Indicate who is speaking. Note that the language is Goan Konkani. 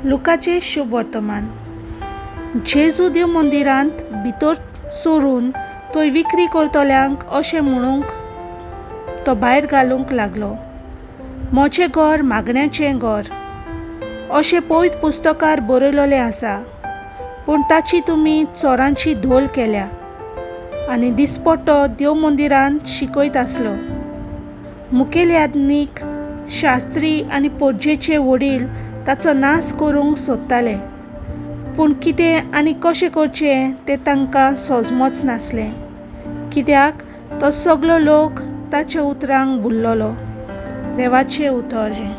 Speaker 1: लुकाचें शुभ वर्तमान. जेजू देव मंदिरांत भितर सरून थंय विक्री करतल्यांक अशें म्हणूंक तो भायर घालूंक लागलो, म्हजें घर मागण्याचें घर अशें पवित्र पुस्तकार बरयलेलें आसा, पूण ताची तुमी चोरांची धोल केल्या. आनी दिसपट्टो देव मंदिरांत शिकयत आसलो. मुखेल याज्ञीक, शास्त्री आनी पोरजेचे वडील ताचो नाश करूंक सोदताले, पूण कितें आनी कशें करचें तें तांकां सोजमच नासलें, कित्याक तो सगलो लोक ताच्या उतरांक भुल्लोलो. देवाचें उतर हें.